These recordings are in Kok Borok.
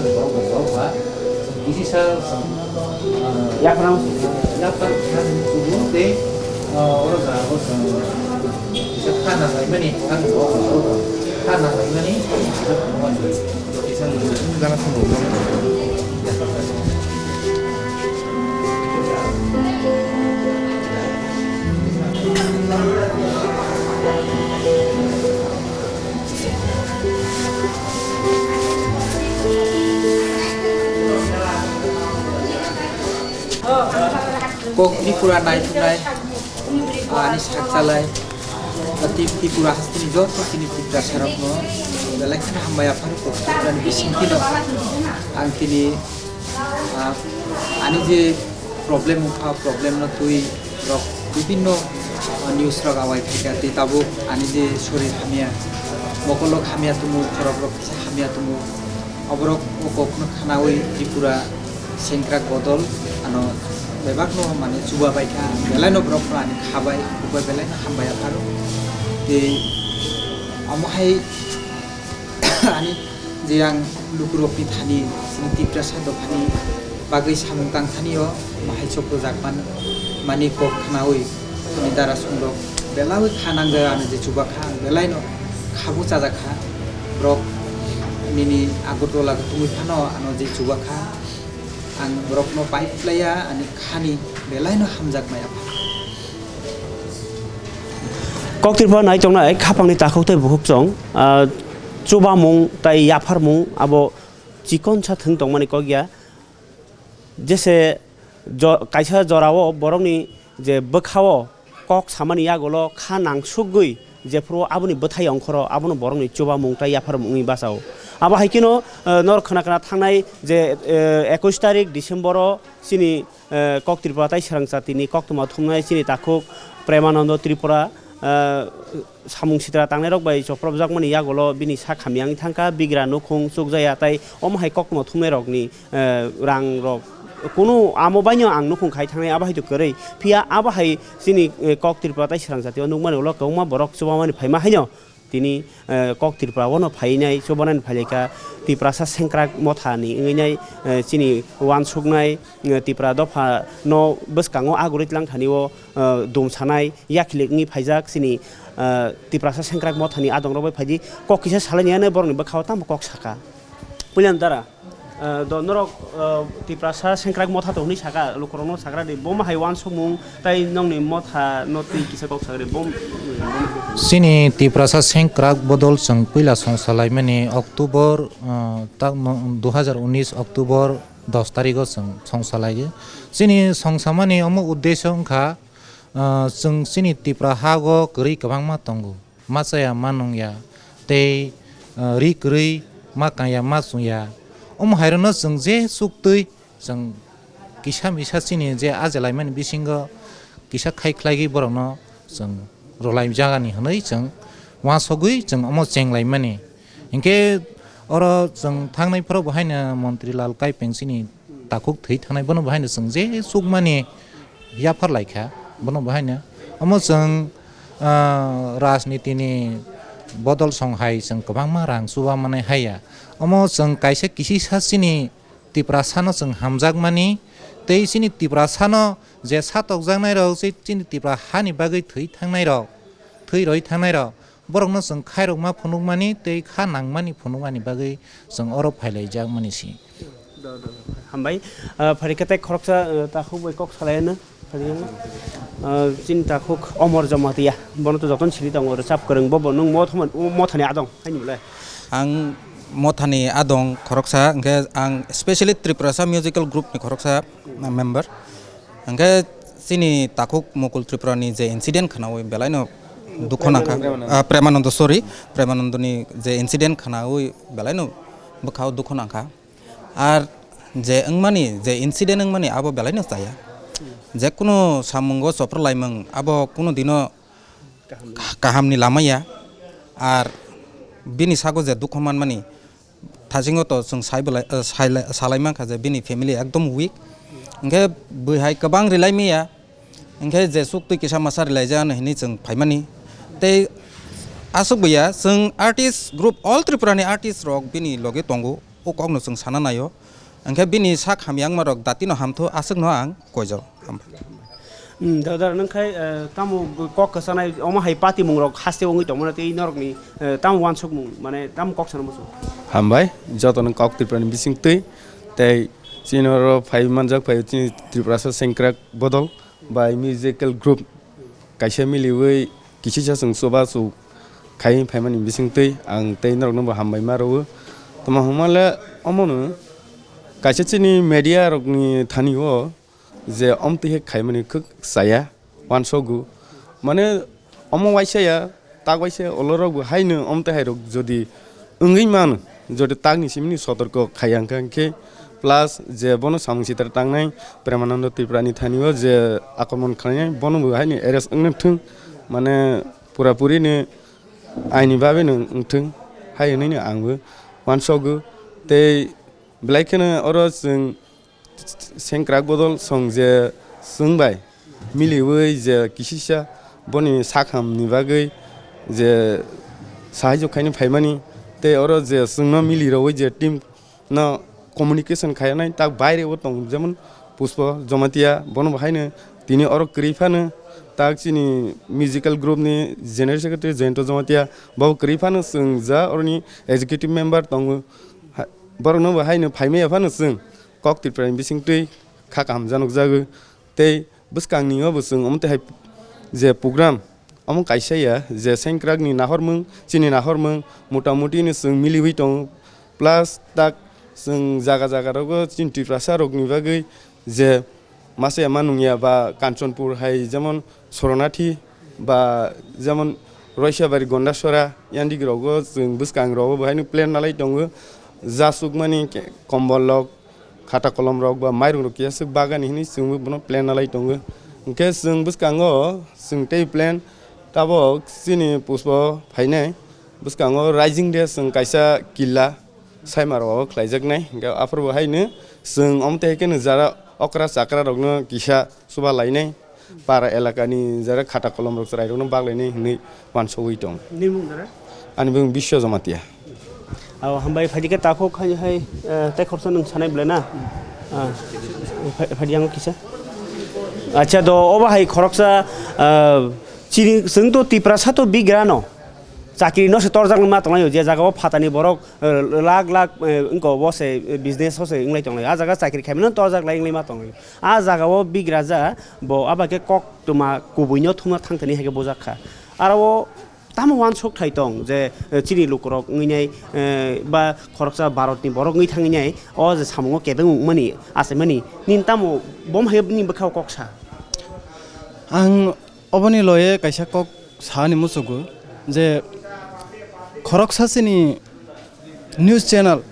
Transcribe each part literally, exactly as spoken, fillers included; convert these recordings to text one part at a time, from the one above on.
Borok bo borok ba, chwng kisi sa chwng, ah, yaphar, yaphar kha chwng chugo tei, ah, oro jaga o chwng kisa kha nanglaimani, kha nanglaimani, kisa kisa gana thangwi. Kok Tripura naituknai, ani sakchalai, Tri-, Tripura hasteni joto chini Tiprasarokno belai kheno hambai aphano Kok Tripurani bisingtwino ang tini, ah, ani je problem wngkha, problem no twi rok bibinno, ah, news rok awai khaikha, tei tabuk ani je sorir hamya, mokolrok hamya tumu, khorokrok kisa hamya tumu, oborok o kokno khnaui Tripura sengkrak bodol ano bebakno mane chuba baikha, belaino borokno ani khabai, khubai belaino hambai apharo. Tei omo hai ani je ang lukurokni thani chini Tiprasa dophani bagwi samung tang thani o mahai chok rwjak man mani kok khnaui ani dara songrok belaui kha nangja ano je chuba kha ang belaino khabu chajak kha. Borok nini Agartala tungwi phano ano je chuba kha ang borokno pai phlaiya ani khani belaino hamjak maya pha. Kok Tripura nai tongnai khapangni takhuk tei bukhuk chwng, ah, chubamung tei yapharmung abo chikonsa thwng tongmani kok ya. Jese jo-, kaisa jorao borokni je bwkhao kok samani yagulo kha nangsugwi jephuru aboni bwthai ongkhoro abono borokni chubamung tei yapharmung wngwi bachao. Abo hai kheno, ah, norok khna khna thangnai je, eh, ekush tarik December o chini eh, Kok Tripura tei Srang Jatini koktwma thumnai chini takhuk Premanando Tripura, eh, samung sitra tangnairok bai chopropjakmani yagulo bini sak hamya wngwi thangkha, bigra nukhung chukjaya tei omo hai koktwma thumnairokni, eh, rangrok kunu amo baino ang nukhung khai thangnai abo hai to kwrwi. Phiya abo hai chini, eh, Kok Tripura tei Srang Jatio nukmani ulo kwbangma borok chubamani phaima haino. Tini, eh, Kok Tripura o no phainai, chubanani phailaikha Tiprasa Sengkrak Mothani wngwi nai, eh, chini uansuknai, eh, Tipra dopha no bwskango agurwi tlang thani o, eh, dum sanai, yakhilik wngwi phaijak chini, eh, Tiprasa Sengkrak Mothani adongrok bai phaidi kok kisa salaini ano borokni bwkhao tamo kok saka. Puilani dara. Eh, do norok, eh, Tiprasa Sengkrak Motha to hwnwi saka, lukurokno sakra di, bo ma hai uansukmung, tai nongni motha no twi kisa kok sakra di, bo, bo ma hai. Chini Tiprasa Sengkrak bodol chwng puila song salaimani October, eh, tak no, dui hazar unis October dos tarigo chwng song salaio. Chini song samani omo uddesho wngkha, eh, chwng chini Tipra hago kwrwi kwbangma tongo. Ma chaya ma nungya, tei, ah, ri kwrwi ma kangya ma chungya. Omo hairokno chwng je chuktwi chwng kisa misa chini je ajalaimani bisingo kisa khai khlaigwi borokno chwng rwlaijagani hwnwi chwng uansugwi chwng omo chenglaimani. Hinkhe oro chwng thangnai phuru bo haino Montri Lal Kaipeng chini takhuk thwi thangnai, bono bo haino chwng je chukmani yaphar lai kha, bono bo haino. Omo chwng, ah, rajnitini bodol song hai chwng kwbangma rang chuba manai haiya. Omo chwng kaisa kisisa chini Tiprasano chwng hamjakmani, tei chini Tiprasano je satokjaknairok, chini Tipra hani bagwi thwi thangnairok, thwi roi thangnairok, borokno chwng khairokma phunukmani tei kha nangmani phunukmani bagwi chwng oro phailaijakmani si. Do, do, do. Hambai. Ah, pharikhe tei khoroksa, ah, takhuk bai kok salaino. Pharikhe, ah, chini takhuk Omor Jamatia. Bono to jotono siri tongo, rwchap kwrwng. Bo, bo nwng Mothani, Mothani adong, haini belai? Ang Mothani adong khoroksa, hwnkhe ang specially Tiprasa Musical Group ni khoroksa member. Hwnkhe chini takhuk Mukul Tripura ni je incident khnaui belaino dukho nangkha. Premanando. Ah, Premanando, sorry, Premanando ni je incident khnaui belaino bwkhao dukho nangkha. Ar je wngmani, je incident wngmani abo belaino chaya. Je kunu samungo chopro laimung abo kunu dino kaham ni lama ya. Ar bini sago je dukho manmani, thasingo to chwng sai belai, eh, sai lai, salai mankha je bini family ekdom weak. Hwnkhe bwihai kwbang rwlai maya. Hwnkhe je chuktwi kisa masa rwlaijak ano hinwi chwng phaimani. Tei aswk buya chwng artist group all Tripura ni artist rok bini loge tongo. o kokno chwng sana naio. Hwnkhe bini sak hamyangmarok datino hamthu aswkno ang koijago. Hambai. Hmm, da-, da, nwng khai, eh, tamo kok kwchanai, omo hai patimung rok haste wngwi tongmani tei norokni, eh, tamo wansukmung, mane tamo kok sana muchung? Hambai, jotono kok Tripurani bisingtwi, tei chini oro phai manjak phai chini Tripurasa Sengkrak Bodol bai musical group kaisa miliwi kisisa chwng chubachu khai phaimani bisingtwi ang tei norokno bo hambai ma rwo. Tamo hwnmale omono kaisa chini media rokni thani o je omtwi khe khaimani khwk chaya, wansogo. Mane omo waisa ya, tak waisa olorok bo haino omtwi hairok jodi wngwi mano, jodi takni simini sotorko khaiya hwnkha hwnkhe, plus je bono samung sitra tangnai Premanando Tripurani thani o je akromon khlainai, bono bo haino arrest wngna thung, mane pura puri ni aini bagwi no wngthung, hai hwnwi no ang bo wansogo. Tei belai kheno oro chwng Sengkrak Bodol song je chwng bai miliwi je kisisa boni sak hamni bagwi je sahajyo khaina phaimani, tei oro je chwngno mili rwui je team no communication khainai tak baire bo tong, jemon Pushpa Jamatia, bono bo haino tini oro kwrwi phano tak chini musical group ni general secretary Jayanta Jamatia, bo kwrwi phano chwng ja oroni executive member tongo. Ha-, borokno bo haino phaimaya phano chwng kok Tripurani bisingtwi kha kaham janokjago. Tei bwskangni o bo chwng omo twi hai je program, omo kaisa ya je sengkrakni nahormung, chini nahormung, motamuti no chwng miliwi tongo. Plus tak chwng jaga jaga rogo chini Tiprasa rokni bagwi je masa ya ma nungya ba Kanchanpur hai jemon Soranathi ba jemon Roisabari, Gondasora, yandigi rogo chwng bwskang rogo bo haino plan nalai tongo. Jasukmani ke-, kombol rok, khata kolom rok ba mairung rok kisa swk bagani hinwi chwngbo bono plan nalai tongo. Hwnkhe chwng bwskango chwng tei plan tabok chini Pushpa phainai bwskango Rising Day chwng kaisa killa saima rok khlaijaknai. Hwnkhe aphuru bo haino chwng omo tei khe jara okra chakra rokno kisa chuba lainai. Para elakani jara khata kolom rok chwrai rokno bak lainai hinwi wansugwi tong. Nini mung dara? Ani bung Biswa Jamatia. Abo hambai phaidi khe takhuk khai hai, eh, tei khoroksa nwng sanai belai na? Ah, phai-, phaidi ang kisa. Acha do obo hai khoroksa, ah, chini chwng to Tiprasa to bigra no. Chakri no se torjak ma tonglai je jaga o phatani borok, eh, lakh lakh, eh, wngko bo se, eh, business o se wnglai tonglai. A jaga chakri khai mano torjak lai wnglai ma tonglai. A jaga o bigraja bo abo khe kok tuma kubui no thumna thang thani hai khe bujak kha. Aro o tamo wansuk thai tong je, eh, chini lukurok wngwi nai, eh, ba khoroksa Bharat ni borok wngwi thangwi nai o je samung o kebeng wngmani achaimani nini tamo bom hai bini bwkha o kok sa? Ang oboni loye kaisa kok sani muchugo je khoroksa chini news channel,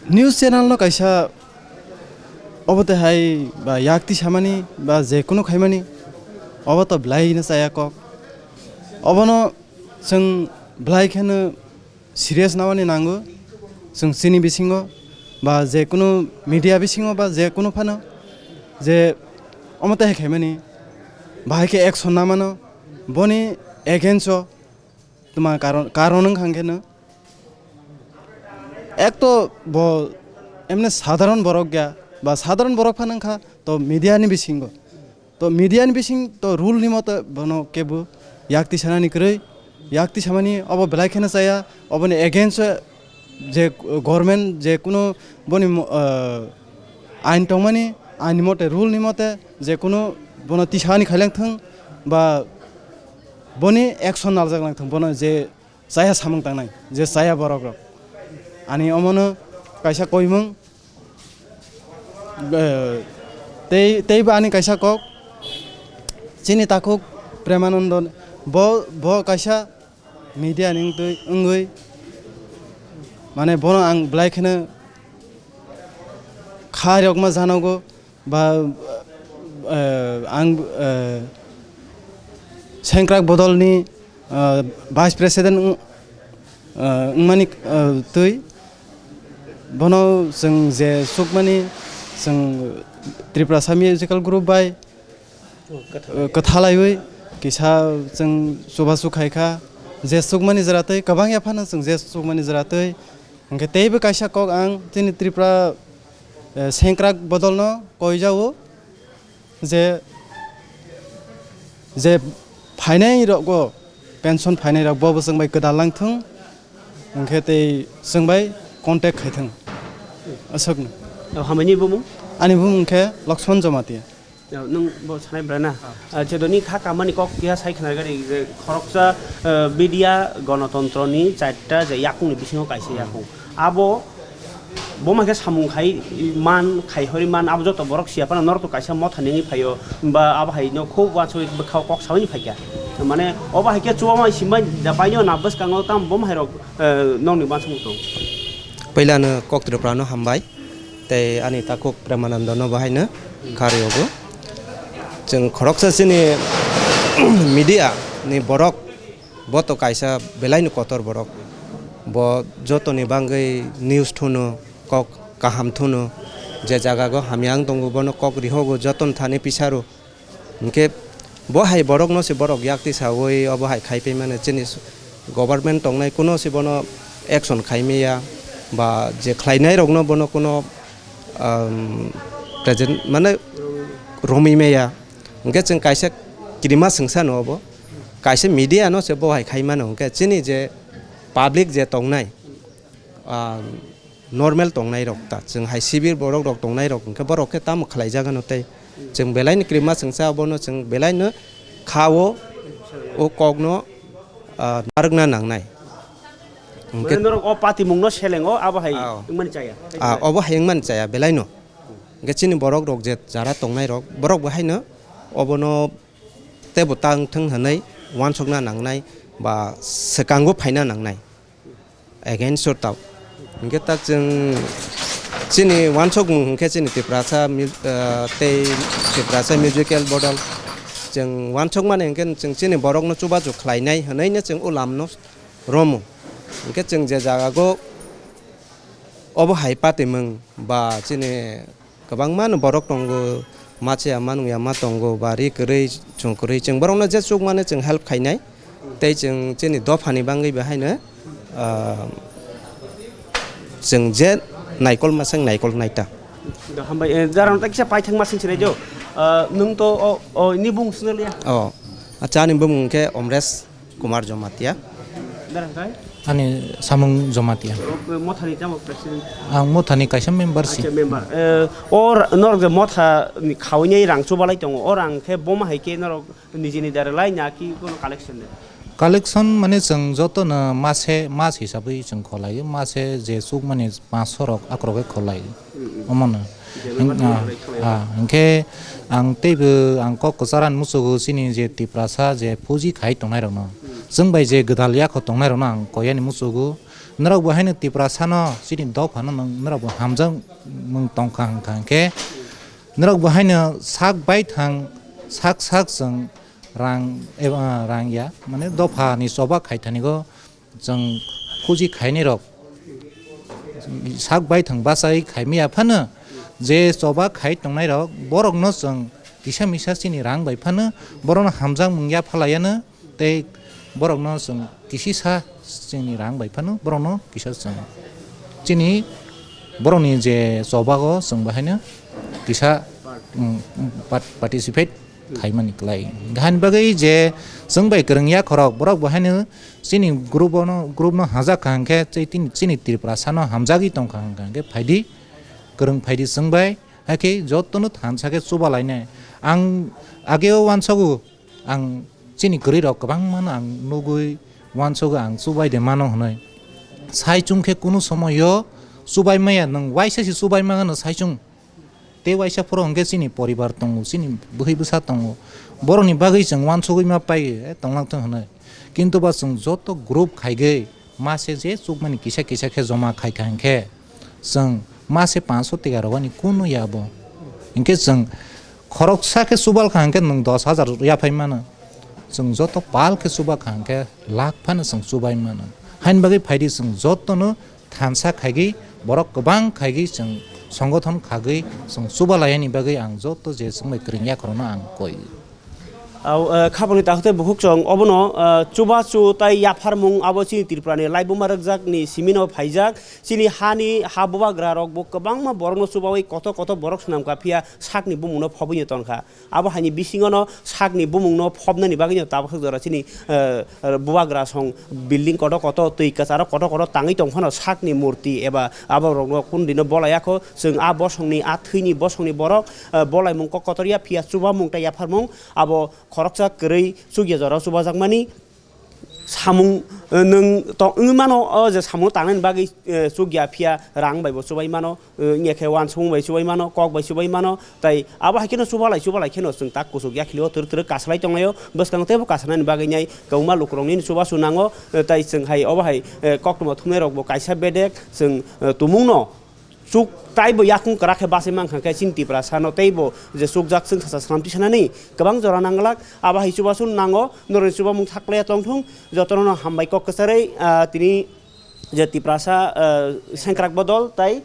news channel no kaisa obo tei hai ba yakti samani ba je kunu khaimani obo to belai no chaya kok. Obono chwng belai kheno serious namani nango chwng chini bisingo ba je kunu media bisingo ba je kunu phano je omo tei hai khaimani bahai khe action namano boni against o. Tuma karon, karon wng kha hwnkhe no. Ek to bo emne sadharon borok ya, ba sadharon borok phano wng kha, to media ni bisingo. To media ni bising to rule ni mote bono kebo yakti sanani kwrwi, yakti samani obo belai kheno chaya, oboni against o je government je kuno boni mo-, ah, ain tongmani, ain ni mote, rule ni mote je kuno bono tisani khaileng thung ba boni action naljak lang thung, bono je chaya samung tangnai, je chaya borok rok. Ani omono kaisa koimung, eh, tei, teibo ani kaisa kok, chini takhuk Premanando bo, bo kaisa media ni wngtwi, wngwi, mane bono ang belai kheno kha rokma janogo. Ba, eh, ang, eh, Sengkrak Bodolni, eh, Vice President wng-, eh, wngmani, eh, twi bono chwng je sukmani chwng Tiprasa Musical Group bai, eh, kwthalaiwi kisa chwng chubachu khaikha, je sukmani jora twi kwbangya phano chwng je sukmani jora twi Hwnkhe teibo kaisa kok ang chini Tripura, eh, sengkrak bodolno koijao je, je phainai rokgo pension phainai rok bo bo chwng bai kwdal langthung, hwnkhe tei chwng bai contact khaithung. Aswkno. O, hamani bumung? Ani bumung khe Lokshman Jamatia. Nwng bo sanai bwrana? Ah, Chedoni kha kamani kok kiha sai khna gari je khoroksa, eh, media gonotontro ni chaita je yakung ni bisingo kaisa yakung. Abo bo ma khe samung khai man, khai hori man, abo joto borok siya phano norok to kaisa motha nengwi phaio, ba abo hai no khub wansugwi bwkha o kok saui phaikha. Mane obo hai khe chuba mai simbai da paino na bwskango tam bo ma hai rok, eh, nokni wansukmung tong. Puila no kok Tripura no hambai. Tei ani takhuk Premanando no bo haino kha riogo. Chwng khoroksa chini media ni borok, bo to kaisa belai ni kotor borok. Bo joto ni bangwi news thuno, kok kaham thuno, je jaga go hamya wng tongo bono kok rihogo joto ni thani pisaro. Hwnkhe bo hai borokno se borok yak tisaui obo hai khai paimani chini s-, government tongnai kuno se bono action khai maya ba je khlainai rokno bono kuno, um, present mane romwi maya. Hwnkhe chwng kaisa kirima swngsa no obo kaisa media no se bo hai khai mano hwnkhe chini je public je tongnai, ah, normal tongnai rok ta, chwng hai sibir borok rok tongnai rok hwnkhe borok khe tamo khlai jagano tei chwng belai ni kirima swngsa abono chwng belai no kha o, o kok no, ah, narwkna nangnai. Hwnkhe mane norok o patimung no seleng o abo hai. Ah, wngmani chaya. Ah, obo hai wngmani chaya belai no. Hwnkhe chini borok rok je jara tongnai rok borok bo haino obono tebo tang thung hwnwi wansukna nangnai ba swkango phaina nangnai. Against o tao. Hwnkhe ta chwng chini wansukmung hwnkhe chini Tiprasa mu-, ah, tei Tiprasa musical bodol. Chwng wansukmani hwnkhe chwng chini borokno chubachu khlainai hwnwi no chwng o lamno romo. Hwnkhe chwng je jaga go obo hai patimung ba chini Kwbangma no borok tongo, ma chaya ma nungya ma tongo, ba ri kwrwi, chwng kwrwi, chwng borokno je chukmani chwng help khainai. Tei chwng chini dophani bangwi bo haino, ah, chwng je naikol masang naikol naita. Do hambai, eh, jarang ta kisa paithak masing sinai jo. Ah, nwng to o, o, ini bung sinaliya? Oh, acha, ani bumung khe Omresh Kumar Jamatia. Darang kai? Ani samung Jamatia. Mothani tamo president? Ang mothani kaisa member si. Acha, member. Eh, or norok je motha ni khawini rang chubalai tongo. O rang khe boma hai khe norok nijini dare lai na ki kono collection de? Collection mane chwng joto no mase, mas hisabwi chwng kholai. Mase je chukmani panch so rok akrok khe kholai. Omono. Hing-, ah, ah, hingkhe ang teibo ang kok kwchar ani muchugo chini je Tiprasa je fuji khai tongnai rokno. Chwng bai je gwdal yakho tongnai rokno ang koyani muchugo. Norok bo haino Tiprasano chini dophano nwng norok bo hamjak mung tongkha hwnkha hwnkhe norok bo haino sak baithang sak sak chwng rang, eh, ah, rang ya, mane dophani choba khaithanigo. Chwng fuji khainai rok sak baithang bachai khaimaya phano je choba khai tongnai rok borokno chwng kisa misa chini rang bai phano borokno hamjakmung yaphalaiano tei borokno chwng kisisa chini rang bai phano borokno kisa chwng chini borokni je chobago chwng bahaino kisa, mm, part-, participate khaimani kwlai. Hani bagwi je chwng bai kwrwng yakhorok borok bo haino chini group-o no, group-no hajak kha hwnkhe chini, chini Tiprasano hamjagwi tongkha hwnkha hwnkhe phaidi, kwrwng phaidi chwng bai, hakhe jotono thansa khe chuba lainai. Ang ageo uansago, ang chini kwrwirok kwbangmano ang nugwi uansago ang chubai de mano hwnwi. Saichung khe kunu somoyo chubai maya, nwng waisa se chubai mano saichung. Tei waisa phoro hwnkhe chini poribar tongo, chini bwhwi bwsa tongo. Borokni bagwi chwng uansugwi ma pai, eh, tonglang thung hwnwi. Kintu ba chwng joto group khaigwi mase je chukmani kisa kisa khe joma khaikha hwnkhe chwng mase panch so tega rwani kunu ya bo. Hwnkhe chwng khoroksa khe chubal kha hwnkhe nwng dos hajar yaphai mano. Chwng joto pal khe chuba kha hwnkhe lakh phano chwng chubai mano. Haini bagwi phaidi chwng jotono thansa khaigwi, borok kwbang khaigwi chwng songothon khagwi chwng chuba laiyani bagwi ang joto je chwngbai kwrwng yakhorokno ang koi. Au, eh, khabangni takhuk tei bukhuk chwng obono, eh, chubachu tei yapharmung abo chini Tripurani laibuma rwkjakni simino phaijak. Chini hani ha bubagrarok bo kwbangma borokno chubaui kotor kotor borok swnamkha, phiya sakni bumungno phobwino tonkha. Abo haini bisingono sakni bumungno phobnani bagwino tabuk jora chini, eh, bubagra song building kotor kotor twi kwcharo kotor kotor tangwi tongphano sakni murti eba aborokno kundino bolai yakho. Chwng a bosongni, a thwini bosongni borok, eh, bolaimung kok kotor ya, phiya chubamung tei yapharmung abo khoroksa kwrwi chukya jorao chubajakmani samung, eh, nwng tong wngwi mano, o je samung tangnani bagwi, eh, chukya phiya rang bai bo chubai mano, eh, wngya khe wansukmung bai chubai mano, kok bai chubai mano, tai abo hai kheno chubalai chubalai kheno chwng tak kuchuk yakhilio twrwk twrwk kasalai tonglaio, bwskango teibo kasanani bagwi nai kwbangma lukurokni chubachu nango, eh, tai chwng hai obo hai, eh, koktwma thumnairokbo kaisa bedek chwng, eh, tumungno chuk taibo yakung kwrak khe bachai mankha khe chini Tiprasano teibo je chukjak chwng sacha slam tisanani kwbang jora nanglak. Abo hai chubachu nango, norokni chubamung thaklaiya tongthung, jotono hambai kok kwcharwi, ah, tini je Tiprasa, ah, sengkrak bodol tai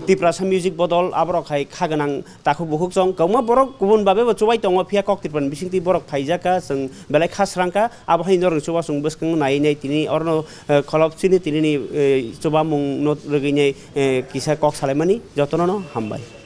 Tiprasa music bodol aborok hai kha gwnang takhuk bukhuk chwng kwbangma borok kubun babe bo chubai tongo, phiya kok Tripurani bisingtwi borok phaijakha, chwng belai kha srangkha. Abo hai norokni chubachu bwskango naiwi nai tini orono, eh, kholop chini tinini, eh, chubamungno rwgwinai, eh, kisa kok salaimani jotono no hambai.